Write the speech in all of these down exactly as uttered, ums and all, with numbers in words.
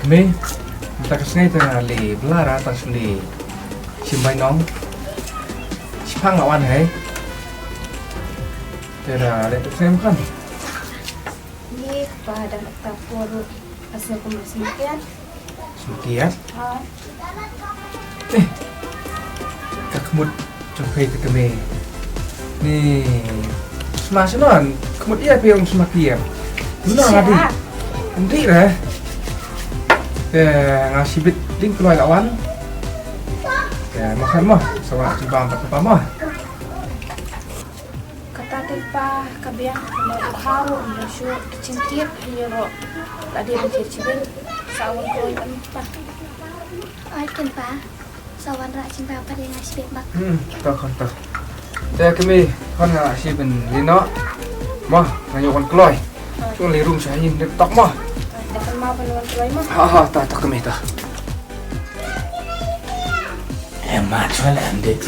Kmie, mynta ka sngi te nga leit bylla ra tang shu leit shim bai nong. Shiphang la wan hei. Te da leit tu sngi kan. Ni pa da ta por asal kum semakian. Semakian? Ha. Eh. Ka khmut jong phi te kmie. Ni. Sma sma khmut ïa phi ong sma kiam. Mano nga di. Ndi re. Te nga shibit ding kloi la wan. Te makan mo. Sawa jubam pat pa mo. Kata te pa ka biang mo u haru mo shu kichin kit ïa ro. La di ban kit chibin. Sawa kloi kan pa. Ai ken pa. Sa wan rah jingpang pat ïa nga shibit bak. Hmm, to khon to. Te kmie khon nga shibit lino. Mo, nga ïoh wan kloi. Chung li rum sha yin dep tok mo. Te kan ma ban wan kloi mo. Ha ha, to to kmie to. Em ma chwa la em dep.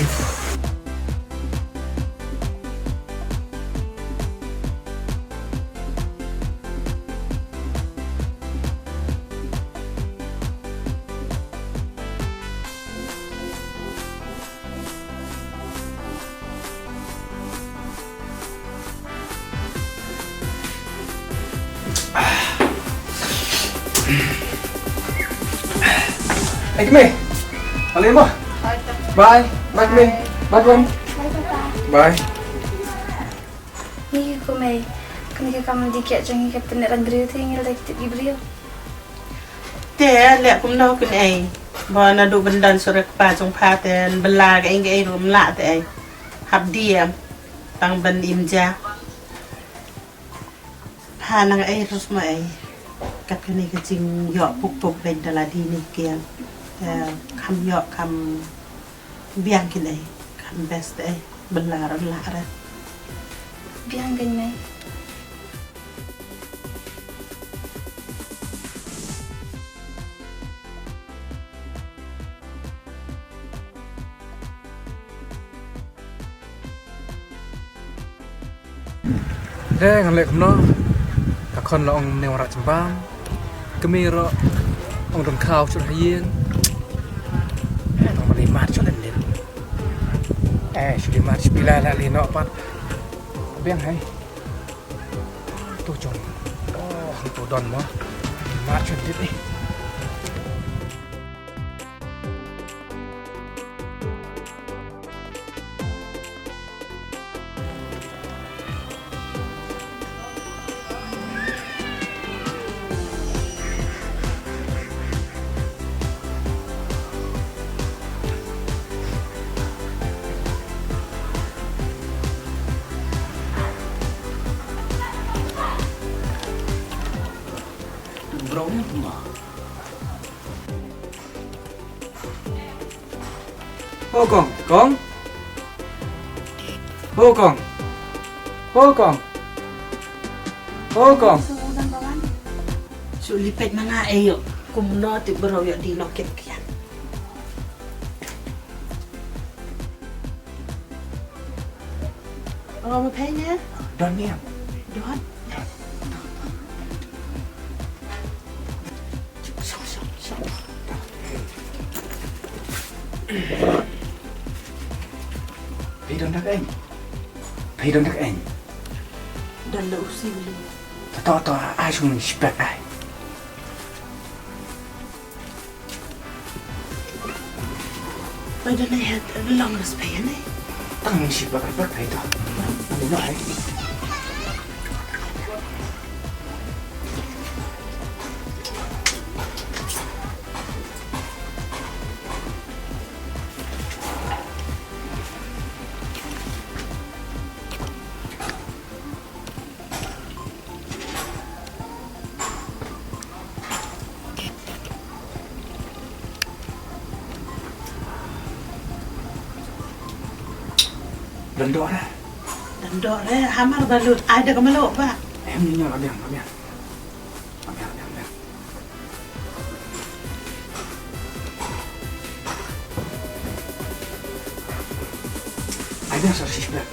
Hey, kmie. Ale mo. Bye. Bye, kmie. Bye, Gwen. Bye, Papa. Bye. Ni ko mei. Kane ka kam dih kiad jong ngi ka pyneh rang briew te ngi la tip ki briew. Te leh kumno kynei. Ba naduh ban don sha u kpa jong pha te bylla kaei kaei ruh ym lah te ei. Hap diem tang ban im ja. Pha nang ei ruh ma ei. Kat kane ka jingïoh puk puk beiñ da lade ne kiang. Te kham ïoh kham biang kynei. Kham best ei. Bylla ruh lah re. Biang kynei. Te ngan leh kumno? Ka khon la ong ne wan rah jingbam. Kmie ruh ong don khaw shu ha ïing. Eh, tang ban ïa mad shu lyndet. Eh, shu ïa mad shu pila la leh noh pat. Biang hai. To jong. Oh, hangto don mo. Mad shu lyndet ni. Bro, ni tu mah. Ho kong, kong. Ho kong. Ho kong. Ho kong. Shu lipet ma nga ayo. Kumno te bro ïoh dih noh kit kian. Ong ma phi ne? Don ne em? Don. Shong, shong, shong. Phi don da ka eng? Phi don da ka eng? Don da u sim lu. To, to, to, ai shong shipek ai. Bai da nai het long ras bai nai. Tang shi ba ka ba kai to. Ani no ai. Dang dor eh. Dang dor eh, hamar balut. Ai da ka malu ba. Em ni nyar abiang, abiang. Abiang, abiang, abiang. Ai da sa sis ba.